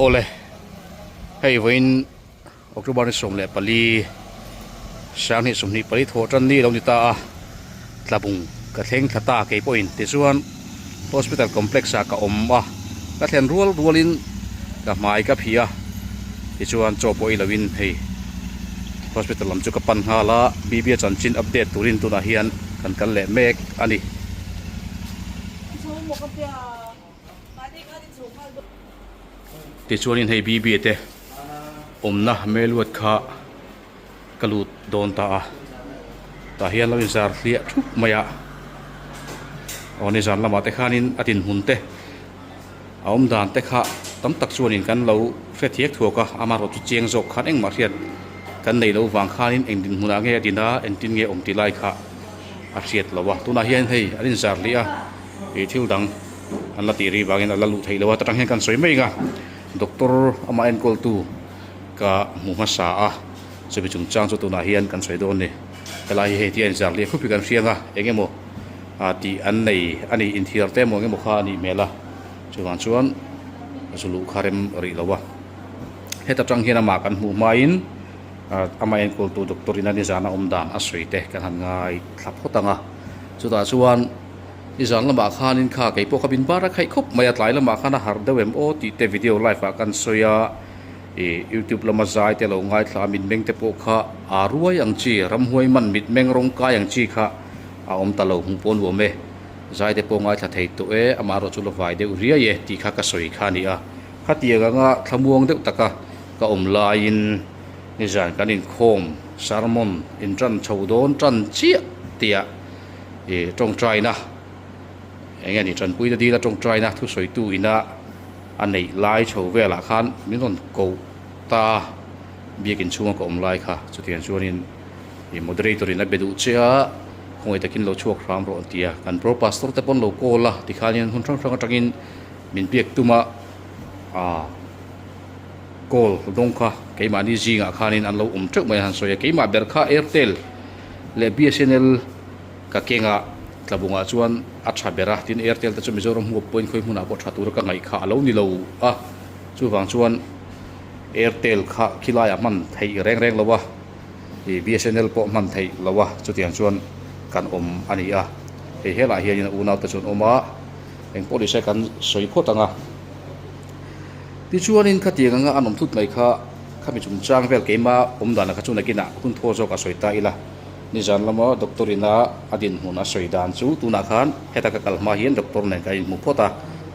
Awle, hei vawiin October ni 14 sanghnih 24 thawh tan ni lo ni ta a, tlabung ka thleng thla ta kei pawhin tichuan hospital complex ah ka awm a, ka thlen rual rualin ka hmai ka phih a, tichuan chaw pawh ei loin hei hospital lam chu ka pan nghal a, BB-a chanchin update turin tunah hian kan kal leh mek a ni. Tichuanin hei BB te awmna hmelluat kha ka lut dawn ta a, tah hian lo inzar hliah thup mai a, aw nizan lamah te khanin a dinhmun te a awm dan te kha tam tak chuanin kan lo hre thiak thuak a, amaherawhchu chu chiang zawk khan engmah hriat kan neih loh vang khanin eng dinhmunah nge a din a, engtin nge awm tih lai kha a hriat loh a, tunah hian hei an inzar hliah a, ih thil dang an la tih rih vangin a la luh theih loh a, ta tang hian kan sawi mai ang a, doctor amah enkawltu ka hmu hmasa a, chumi chungchang chu tunah hian kan sawi dawn a ni, helai hi hei tia inzar hliah khup hi kan hriang a, eng emaw ah tih an nei a ni inthiar te emaw eng emaw kha a nih hmel a, chuvang chuan zu luh kha rem rih lo a, heta tang hian amah kan hmuh hmain amah enkawltu doctor in a nizan a awm dan a sawi te kan han ngai thla phawt ang a, chutah chuan. I zan lamah khanin kha kei pawh kha min bar a khaih khawp mai a, tlai lamah khan a harh deuh em aw tih te video live ah kan sawi a, ih youtube lama zai te lo ngaithla a mitmeng te pawh kha aa ruai ang chi, ramhuai man mitmeng rawng kai ang chi kha a awm ta lo hmuh pawh nuam e, zai te pawh ngaithla thei tawh e, amaherawh chu la vai deuh riai e tih kha ka sawi kha a ni a, khatiang anga thlamuang deuh taka ka awm laiin nizan kan inkhawm sermon intan chho dawn tan chiah tih ah. Ih tawngtaina eng nge ni tanpuina dila tawngtaina thusawitu ina a neih lai chho velah khan min rawn koh ta biakin chhunga ka awm lai kha chutiang chuanin ih moderator in a be duh che a khawngaih takin lo chhuak hram rawh an ti a kan pro pastor te pawn lo call a tikhanin hun hrang hrang atangin min biak tum a ah call dawng kha keimahni zingah khanin an lo awm teuh mai a han sawi a keimah ber kha airtel leh bsnl ka kengah tlabungah chuan a tha ber a tin airtel te chu mizoram huap pawhin khawi hmunah pawh tha tura ka ngaih kha a lo ni lo a chuvang chuan airtel kha khilaiah hman theih reng reng lo a ih bsnl pawh hman theih lo a chutiang chuan kan awm a ni a hei helaiah hianin a unau te chu an awm a engpawh nise kan sawi phawt ang a. Tichuanin khatiang anga an awm thut mai kha khami chungchang vel keima awm danah kha chu nakinah hun thaw zawk a sawi ta ila. Nizan lama doctor ina a dinhmun a sawi dan chu tunah khan heta ka kal hma hian doctor nen kan inhmu phawt a,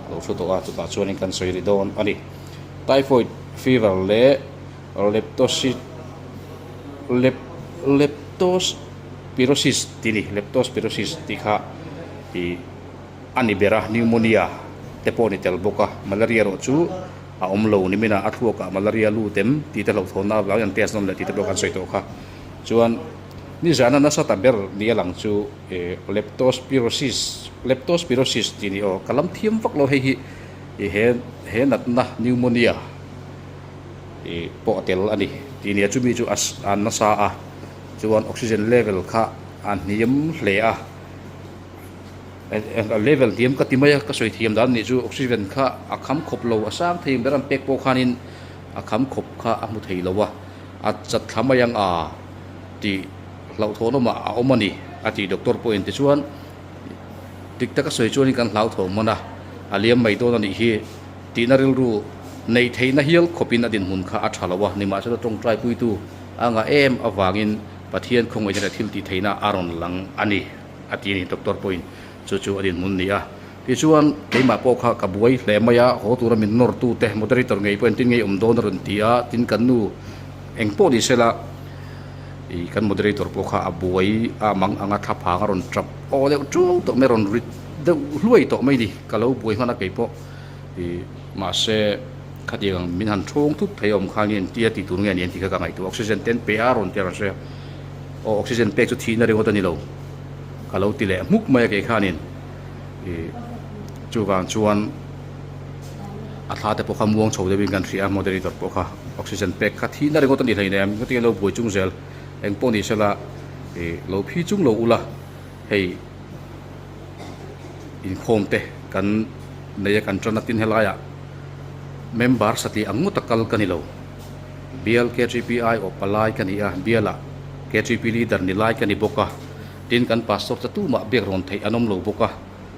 a lo thu tawh a, chutah chuanin kan sawi ri dawn a ni. Typhoid fever leh leptosi lep leptospirosis tih a ni, leptospirosis tih kha ih. A ni ber a, pneumonia te pawh a ni tel bawk a, malaria erawh chu a awm lo ni min a, a thluakah malaria lut em tih te hlauhthawnna avangin an test nawn leh tih te pawh kan sawi tawh kha. Chuan nizana nasa ta ber ni a lang chu eh leptospirosis, leptospirosis tih ni aw, ka lam thiam vak lo hei hi ih he he natna pneumonia ih pawh a tel a ni tih nia chumi chu a a nasa a, chuan oxygen level kha a hniam hle a. Level diam ka ti mai a, ka sawi thiam dan nih chu oxygen kha a kham khawp lo, a sang thei ber an pek pawh khanin a kham khawp kha a hmu thei lo a, a chat thla mai ang a tih hlauhthawn awmah a awm a ni a tih doctor pawhin tichuan dik taka sawi chuanin kan hlauthawm hman a, a liam mai dawn a nih hi tihna rilru neih theihna hial khawpin a dinhmun kha a tha lo a, nimahsela tawngtai puitu a ngah em avangin Pathian khawngaihna leh thil tih theihna a rawn lang a ni. A ti a ni, doctor pawhin chu chu a dinhmun ni a. Tichuan, keimah pawh kha ka buai hle mai a, haw tura min nawr tu te, moderator ngei pawhin tin ngei awm dawn a rawn ti a, tin kan nu eng pawh ni sela ih kan moderator pawh kha a buai a mang ang a, thlaphang a rawn tap aw deuh ṭuau tawh mai, a rawn rit deuh hluai tawh mai ni, ka lo buai hman a kei pawh ih mahse khatiang min han ṭhawng thut thei awm khan nge tia ti tur nge ni an tih kha ka ngaihtuah, oxygen ten pe a rawn ti a rawn sawi a. Aw oxygen pek chu thihna ringawt a ni lo ka lo ti leh hmuk mai a kei khanin ih chuvang chuan a thla te pawh kha muang chho deuhin kan hria a moderator pawh kha oxygen pek kha thihna ringawt a ni hleinem hetiang lo buai chung zel eng pawh ni sela ih lo phi chung lo ula hei inkhawm te kan nei a kan tan a tin helaiah. Member satliah ang ngawta kal ka ni lo. Bial KTP aiawh palai ka ni a, bialah KTP leader ni lai ka ni bawk a. Tin, kan pastor te tumah biak rawn theih an awm lo bawk a.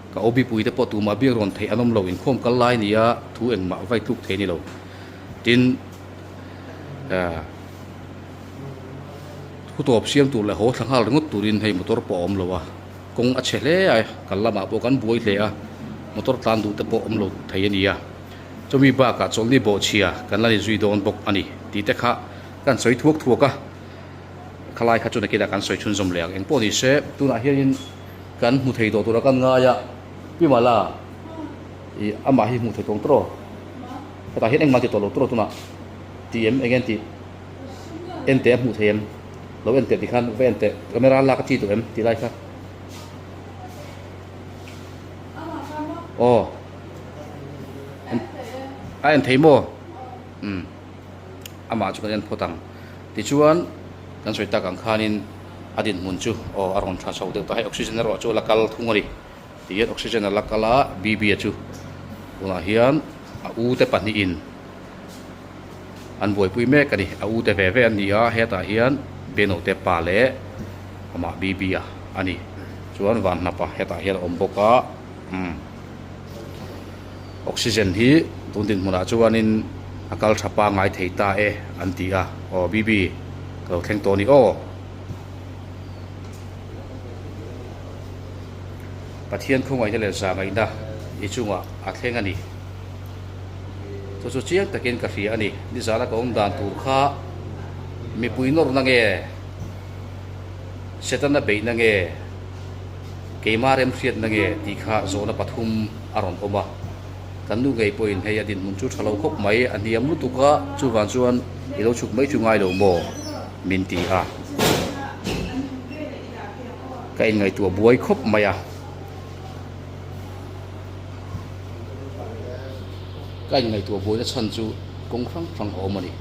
Ka OB pui te pawh tumah biak rawn theih an awm lo, inkhawm kal lai ni a, thu engmah vai tluk thei a ni lo. Tin, eh, thu tawp siam tur leh haw thla nghal ringawt turin hei motor pawh a awm lo a, kawng a chhe hle a, kal lamah pawh kan buai hle a, motor tlan duh te pawh awm lo thei a ni a. Chumi bakah chawlhni bawhchhia kan la ni zui dawn bawk a ni tih te kha kan sawi thuak thuak a, khalai kha chu nakinah kan sawi chhunzawm leh ang. Engpawh ni se, tunah hianin kan hmu thei tawh tura kan ngai a, Pi Mala, ih amah hi hmuh thei tawng tawh hetah hian engmah ti tawh lo tawh tunah ti em eng nge tih en teh a hmuh thei em lo en teh tikhan va en teh camera lak a chi tawh em tih lai kha aw a en thei maw umm amah chu kan en phawt ang tichuan kan sawi tak ang khanin a dinhmun chu aw a rawn tha chho deuh ta hei oxygen erawh chu a la kal thung a ni. Tihian oxygen a la kal a, Bibi-a chu tunah hian a u te pahnihin an buaipui mek a ni. A u te ve ve an ni a, hetah hian Beno te pa leh amah Bibi-a a ni. Chuan Vanhnapa hetah hian a awm bawk a, umm oxygen hi tun dinhmunah chuanin a kal tha pangngai thei ta e an ti a, aw Bibi ka lo thleng tawh a ni aw. Pathian khawngaihna leh zahngaihna i chungah a thleng a ni. Chu chu chiang takin ka hria a ni. Nizana ka awm dan tur kha mipui nawrna nge, Setana beihna nge, keimah remhriatna nge tih kha zawhna pathum a rawn awm a. Kan nu ngei pawhin hei a dinhmun chu tha lo khawp mai, a hniam lutuk a, chuvang chuan i lo chhuk mai chu ngai lo maw? min ti a. Ka inngaihtuah buai khawp mai a. Ka inngaihtuah buaina chhan chu kawng hrang hrang a awm a ni.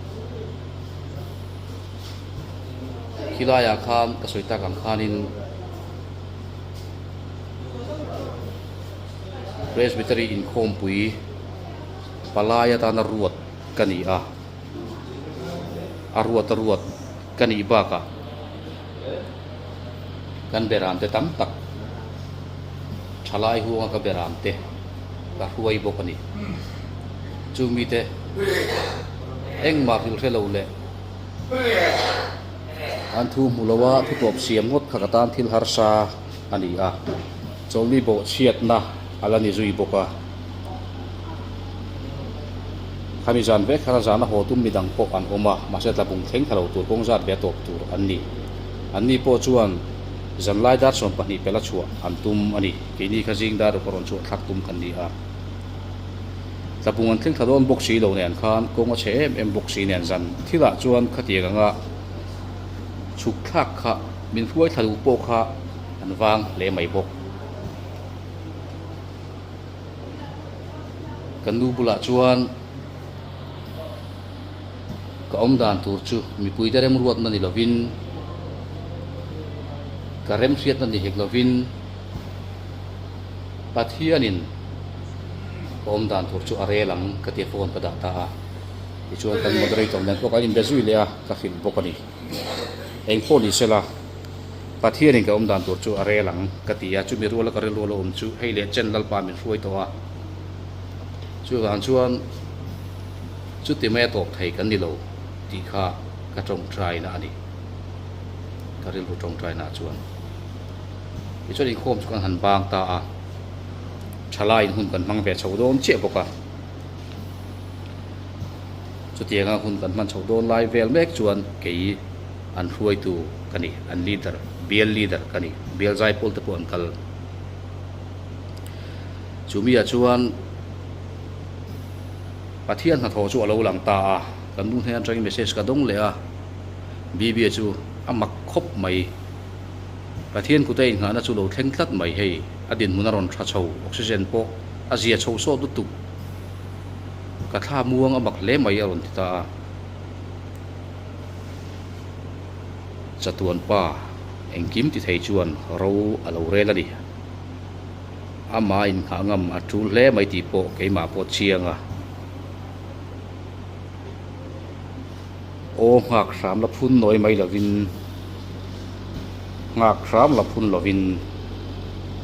Khilaiah khan ka sawi tak ang khanin Presbytery inkhawmpui palai atana ruat ka ni a. A ruat a ruat ka nih bakah kan beram te tam tak thalai huanga ka beram te ka hruai bawk a ni. Chu mite engmah hrilh hre lo leh an thu hmu lo a thu tawp siam ngawt kha ka tan thil harsa a ni a, chawlhni bawhchhiatna a la ni zui bawk a. Khami zan vek khan a zana haw tum midang pawh an awm a, mahse tlabung thleng thla lo tur kawng zat ve a tawp tur an ni. Anni pawh chuan zanlai dar 12 pela chhuah an tum a ni. Keini kha zing dar ruk a rawn chhuah thlak tum kan ni a. Tlabung an thleng thla dawn bawk si lo nen khan kawng a chhe em em bawk si nen zan thilah chuan khatiang anga chhuk thlak kha min hruai thla duh pawh kha an vang hle mai bawk. Ka nu bulah chuan ka awm dan tur chu mipuite remruatna ni lovin, ka remhriatna ni hek lovin Pathianin ka awm dan tur chu a rel ang ka tia phone ka dah ta a. Tichuan kan moderator nen pawh kan inbe zui leh a, ka hrilh bawk a ni. Engpawh ni sela. Pathianin ka awm dan tur chu a rel ang ka ti a, chumi ruala ka rilru lo awm chu hei leh chen Lalpa min hruai tawh a, chuvang chuan chuti mai a tawp thei kan ni lo tih kha ka tawngtaina a ni, ka rilru tawngtaina chuan. Tichuan inkhawm chu kan han bang ta a, thalaiin hun kan hmang ve chho dawn chiah bawk a, chutianga hun kan hman chho dawn lai vel mek chuan kei an hruaitu ka ni, an leader, bial leader ka ni, bial zaipawl te pawh an kal. Chu miah chuan Pathian hnathawh chu a lo lang ta a, kan nu hnen atangin message ka dawng leh a, Bibia chu a mak khawp mai. Pathian kuta innghahna chu lo thleng tlat mai hei, a dinhmun a rawn tha chho, oxygen pawh a zia chho sawt lutuk. Ka thla muang a mak hle mai a rawn ti ta a. Chatuan pa engkim ti thei chuan ro a lo rel a ni. Amah innghah ngam a tul hle mai tih pawh keimah pawh chiang a. Aw nghak hram la phun nawi mai lovin, nghak hram la phun lovin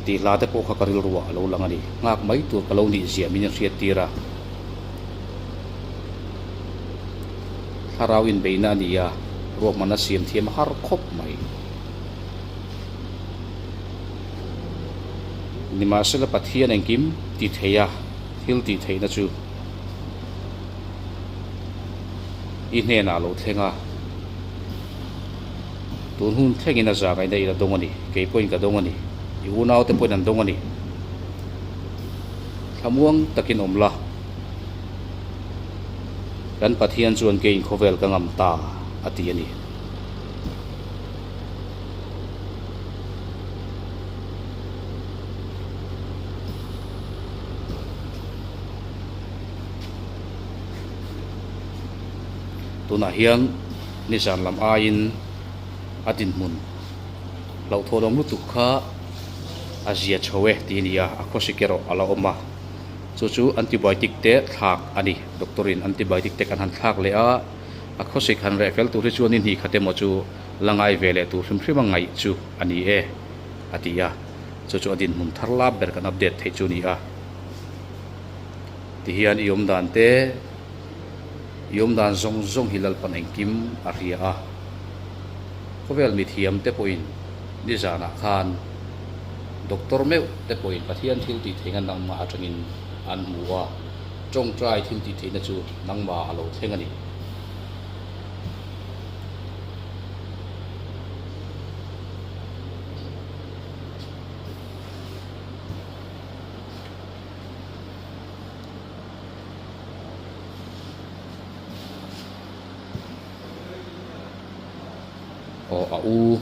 tih hla te pawh kha ka rilruah a lo lang a ni. Nghak mai tur ka lo nih ziah min inhriat tir a. Thlarau inbeihna a ni a, ruahmanna siam thiam a har khawp mai. Nimahsela Pathian engkim ti thei a, thil tih theihna chu i hnenah a lo thleng a, tun hun thlengin a zahngaihna i la dawng a ni, kei pawhin ka dawng a ni, i unaute pawhin an dawng a ni. Thlamuang takin awm la, kan Pathian chuan keiin khawvel ka ngam ta a ti a ni. Tunah hian nizan lam aiin a dinhmun hlauhthawn awm lutuk kha a zia chho e tih a ni a, a khawsik erawh a la awm a, chu chu antibiotic te thlak a ni, doctor in antibiotic te kan han thlak leh a, a khawsik han reh fel tur hi chuan ni hnih khat emaw chu la ngai ve leh tur hrim hrim a ngaih chu a ni e a ti a, chu chu a dinhmun thar lap ber kan update theih chu a ni a. Tihian i awm dan te, i awm dan zawng zawng hi Lalpan engkim a hria a. Khawvel mithiam te pawhin nizanah khan Doctor meuh te pawhin Pathian thil tih theihna nangmah atangin an hmu a, tawngtai thil tih theihna chu nangmah a lo thleng a ni. Aw a u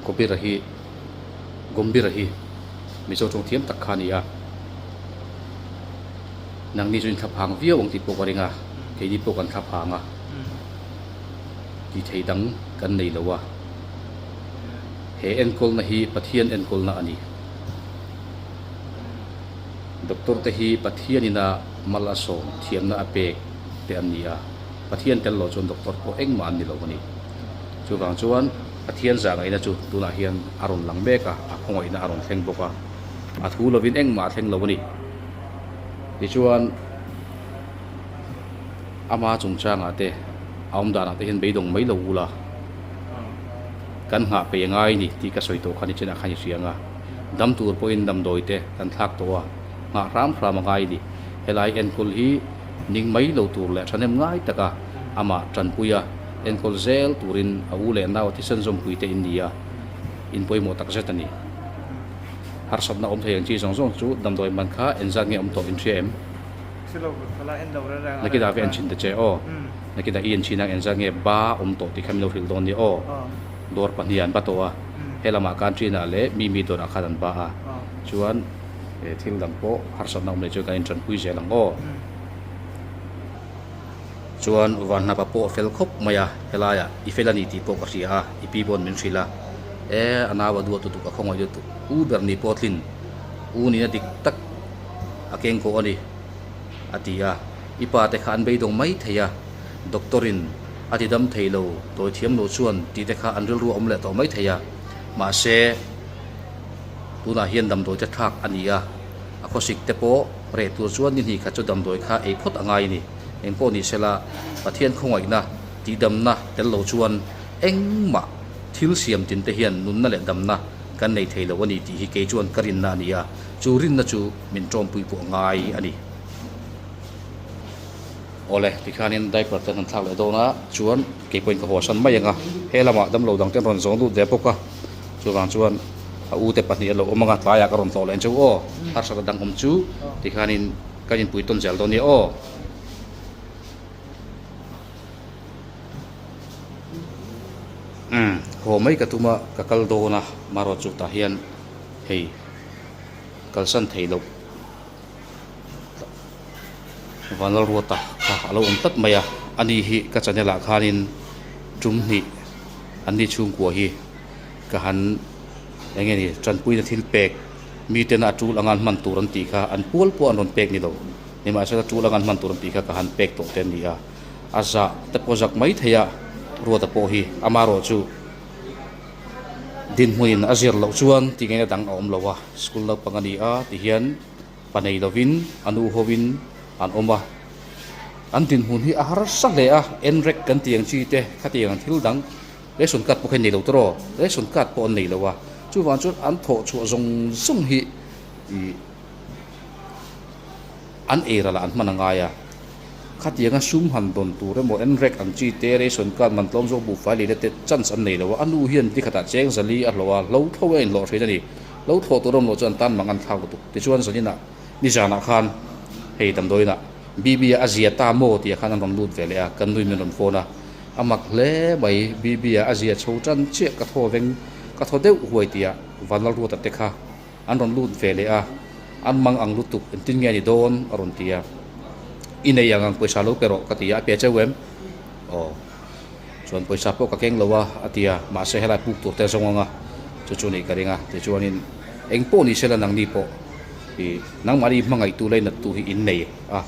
Kobira hi Gombira hi Mizo tawng thiam tak kha a ni a, nangni chu in thla phang viau ang tih pawh ka ring a, keini pawh kan thla phang a, tih theih dang kan nei lo a, he enkawlna hi Pathian enkawlna a ni. Doctor te hi Pathian ina mal a sawm thiamna a pek te an ni a, Pathian tel lo chuan doctor pawh engmah an ni lo a ni. Chuvang chuan Pathian zah ngaihna chu tunah hian a rawn lang mek a, a khawngaihna a rawn thleng bawk a, a thu lovin engmah a thleng lo a ni. Tichuan ama chungchangah te a awm danah te hian beidawng mai lo ula kan nghah peih a ngai a ni tih ka sawi tawh kha nichinah khan i hria ang a. Dam tur pawhin damdawi te kan thlak tawh a, nghah hram hram a ngai a ni. Helai enkawl hi ning mai lo tur leh thahnem ngai taka amah tanpui a, enkawl zel turin a u leh nau a thisen zawmpui te in ni a, in pawimawh tak zet a ni. Harsatna awm thei ang chi zawng zawng chu damdawi man kha engzat nge awm tawh in hria em? Nakita ka en thin ta che aw. Nakita i en thin a engzat nge ba awm tawh tih kha min lo hrilh dawn nia aw. Dawr pahnih an ba tawh a, helamah khan ṭinah leh mi mi dawrah khan an ba a, chuan thil dang pawh harsatna awm leh chuan kan inṭanpui zel ang aw. Chuan Vanhnapa pawh a fel khawp mai a, helaiah i fel a ni tih pawh ka hria a, i pi pawn min hrilh a, e a nau a duat lutuk a khawngaih lutuk, u ber ni pawh tlin u nihna dik tak a keng kawh a ni a ti a, i pa te kha an beidawng mai thei a. Doctor in a ti dam thei lo, tawi thiam lo chuan tih te kha an rilru a awm leh tawh mai thei a, mahse tunah hian damdawi te thlak a ni a, a khawsik te pawh reh tur chuan ni hnih khat chu damdawi kha ei phawt a ngai a ni. Engpawh ni sela Pathian khawngaihna tihdamna tel lo chuan engmah thil siam tin te hian nunna leh damna kan nei thei lo a ni tih hi kei chuan ka rinna a ni a, chu rinna chu min tawmpui pawh a ngai a ni. Awle, tikhanin diaper te an han thlak leh dawn a, chuan kei pawhin ka haw san mai ang a, he lamah damlo dang te an rawn zawng lut ve bawk a, chuvang chuan a u te pahnih an lo awm ang a, tlaiah ka rawn tlawh leh ang che u aw, harsatna dang awm chu tikhanin kan inpui tawn zel dawn nia aw. Umm, haw mai ka tum a, ka kal dawn a, marawh chu tah hian hei kalsan thei loh. Vanlalruata kha a lo awm tlat mai a, ani hi ka channel ah khanin tum hnih an ni chhungkua hi ka han eng nge ni tanpuina thil pek miten a tul anga an hman tur an tih kha an pual pawh an rawn pek ni lo nimahsela tul anga an hman tur an tih kha ka han pek tawh te a ni a, a zah te pawh zak mai thei a. Ruata pawh hi amarawh chu dinhmunin a zir loh chuan tih ngaihna dang a awm lo a, school naupang a ni a tihian pa nei lovin a nu hovin an awm a, an dinhmun hi a harsa hle a, enrek kan tih ang chi te khatiang ang thil dang ration card pawh kha an nei lo tawh ration card pawh an nei lo a, chuvang chuan an thawh chhuah zawng zawng hi ih. An ei ralah an hman a ngai a, khatianga sum han dawn tur emaw NREG ang chi te, ration card man tlawm zawk buhfai lei na te chance an nei lo a, a nu hian ti khatah cheng zali a hlawh a, hlo thlo a inhlawh thin a ni. Hlo thlawh tur awm loh chuan tan mang an thlak lutuk. Tichuan zaninah nizanah khan hei damdawiinah BB a a zia ta maw tih ah khan an rawn lut ve leh a, kan nui min rawn phone a, a mak hle mai BB a a zia chho tan chiah ka thaw veng ka thaw deuh huai tih ah Vanlalruata te kha An rawn lut ve leh a, an mang ang lutuk engtin nge a ni dawn a rawn ti a, I nei ang ang pawisa lo pe rawh ka ti a, a pe cheu em? Aw chuan pawisa pawh ka keng lo a a ti a, mahse helai puk tur te a zawng ang a, chu chu nih ka ring a, tichuanin eng pawh ni sela nangni pawh i nangmahni hmangaihtu leinattu hi in nei a,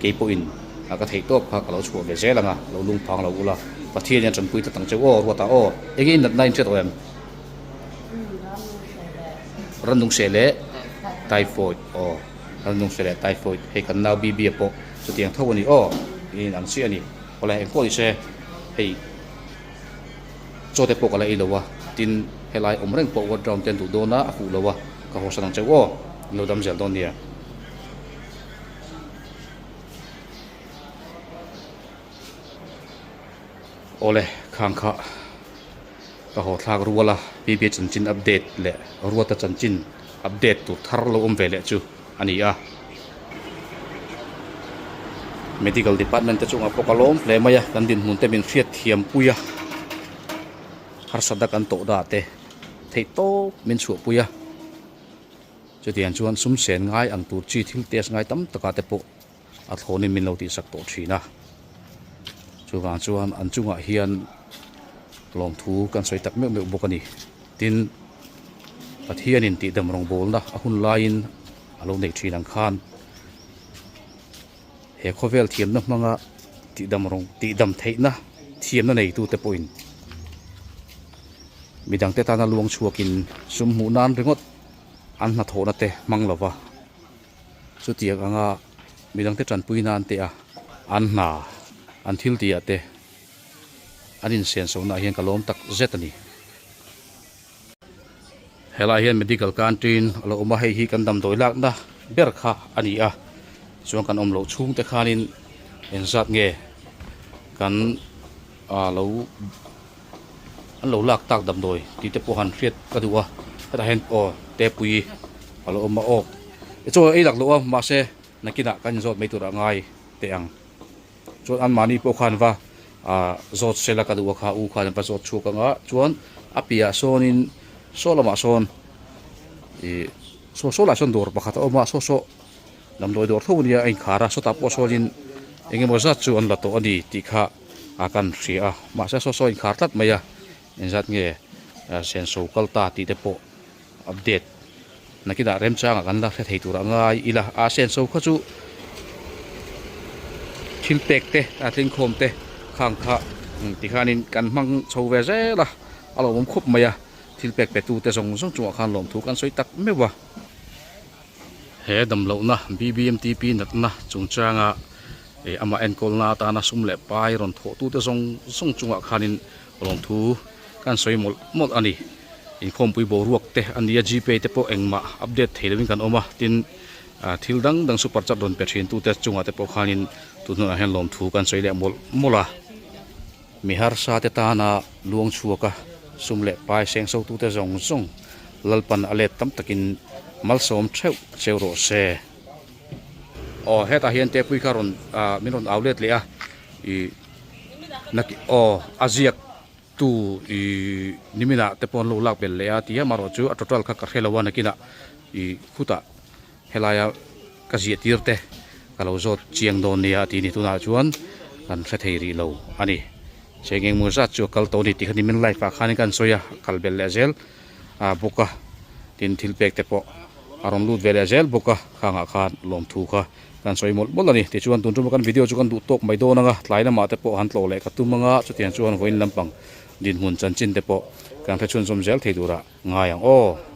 kei pawhin a ka theih tawp kha ka lo chhuah ve zel ang a, lo lungphang lo ula, Pathian hian tanpui tlat ang cheu aw Ruata aw, enge i natna in hriat awh em? Rannung seh leh typhoid aw rannung seh leh typhoid hei kan nau BB a pawh chutiang tho a ni aw in ang chiah a ni awle engpawh ni se hei chaw te pawh ka la ei lo a tin helai awm reng pawh ward round te an duh dawn a a fuh lo a ka haw san ang cheu aw in lo dam zel dawn nia. Awle khang kha ka haw thlak rual a BB chanchin update leh Ruata chanchin update tur thar lo awm ve leh chu a ni a. Medical department te chungah pawh ka lawm hle mai a kan dinhmun te min hriat thiam pui a harsatna kan tawh dah te theih tawp min chhuah pui a chutiang chuan sum sen ngai ang tur chi thil test ngai tam takah te pawh a thlawnin min lo tihsak tawh thin a chuvang chuan an chungah hian lawmthu kan sawi tak meuh meuh bawk a ni tin Pathianin tihdam rawngbawlna a hun laiin a lo neih thin ang khan he khawvel thiamna hmanga tihdam rawng tihdam theihna thiamna neitute pawhin midangte tana luang chhuakin sum hmuh nan ringawt an hnathawhna te hmang lova. Chutiang anga midangte tanpui nan te a an hna an thil tih ah te an insenso na ah hian ka lawm tak zet a ni. Helai hian medical canteen a lo awm a hei hi kan damdawi lakna ber kha a ni a chuan kan awm loh chhung te khanin engzat nge kan ah lo an lo lak tak damdawi tih te pawh han hriat ka duh a hetah hian aw tepui a lo awm a aw chaw ei lak loh a mahse nakinah kan inzawt mai tur a ngai teh ang chuan anmahni pawh khan va ah zawt sela ka duh a kha u khan va zawt chhuak ang a chuan a piahah sawnin saw lamah sawn ih saw saw lah sawn dawr pakhat a awm a saw saw damdawi dawr tho ania a inkhar a sawtah pawh sawnin eng emaw zat chu an la tawh a ni tih kha a kan hria a mahse saw saw a inkhar tlat mai a engzat nge senso kal ta tih te pawh update nakinah remchangah kan la hre thei tur a ngai ila a senso kha chu thil pek te a tlingkhawm te khang kha tikhanin kan hmang chho ve zel a a lawmawm khawp mai a thil pek pe tu te zawng zawng chungah khan lawmthu kan sawi tak meuh a. He damlohna BBMTP natna chungchanga ih amah enkawlna atana sum leh pai rawn thawhtute zawng zawng chungah khanin lawmthu kan sawi mawlh mawlh a ni. Inkhawmpui boruak te a nia Gpay te pawh engmah update thei lovin kan awm a, tin thil dang dang super chat rawn pe thintute chungah te pawh khanin tun hunah hian lawmthu kan sawi leh mawlh mawlh a. Mi harsa te tana luang chhuak a, sum leh pai seng sotute zawng zawng Lalpan a let tam takin malsawm theuh cheu rawh se. Aw hetah hian tepui kha rawn ah min rawn au let leh a ih na aw a ziak tu ih niminah te pawh an lo lak belh leh a ti a amaherawh chu a total kha ka hre lo a nakinah ih khutah helaia ka ziah tir te ka lo zawt chiang dawn nia a ti ni tunah chuan kan hre thei rih lo a ni cheng engmaw zat chu a kal tawh a ni tih kha nimin live ah khanin kan sawi a a kal belh leh zel a bawk a tin thil pek te pawh A rawn lut ve leh zel bawk a, khangah khan lawmthu kha kan sawi mawlh mawlh a ni. Tichuan tun tuma kan video chu kan duh tawk mai dawn ang a, tlai lamah te pawh han tlawh leh ka tum ang a, chutiang chuan vawiin lampang dinhmun chanchin te pawh kan hre chhunzawm zel thei turah ngai ang aw.